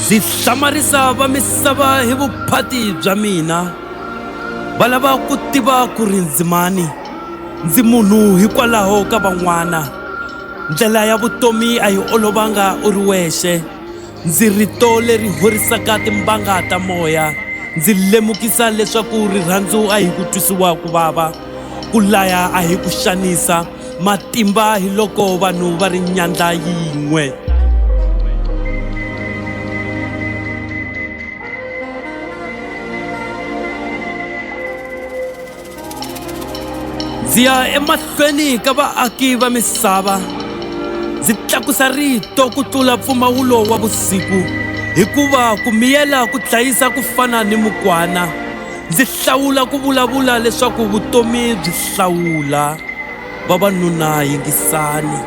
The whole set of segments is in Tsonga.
Ndzi hlamarisa va misava hi vuphati bya mina. Va lava ku tiva ku ri ndzi mani. Ndzi munhu hikwalaho ka van'wana. Ndlela ya vutomi a yi olovanga u ri wexe. Ndzi rito leri horisaka timbanga ta moya. Ndzi lemukisa leswaku rirhandzu a hi ku twisiwa ku vava, ku laya a hi ku xanisa, matimba hi loko vanhu va ri nyandla yin'we. Ndzi ya emahlweni ka vaaki va misava, ndzi tlakusa rito ku tlula mpfumawulo wa vusiku, hikuva ku miyela ku dlayisa ku fana ni mukwana. Ndzi hlawula ku vulavula leswaku vutomi byi hlawula. Vavanuna, yingisani!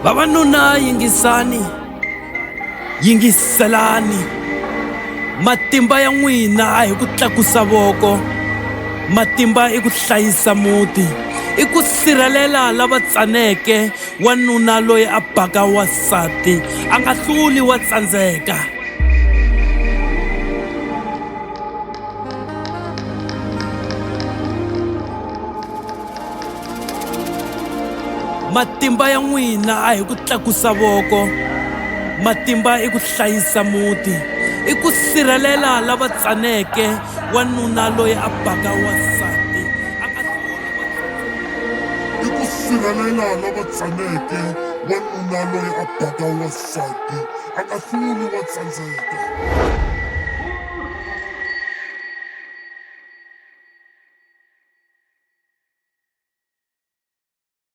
Vavanuna yingisani, yingiselani. Matimba ya n'wina a hi ku tlakusa voko, matimba i ku hlayisa muti, i ku sirhelela lava tsaneke. Wanuna loyi a baka wansati a nga hluli wa tsandzeka. Matimba ya n'wina a hi ku tlakusa voko, matimba i ku hlayisa muti, i ku sirhelela lava tsaneke. Wanuna loyi a baka wansati a nga I ku sirhelela lava tsaneke. Wanuna loyi a baka wansati a nga hluli wa tsandzeka.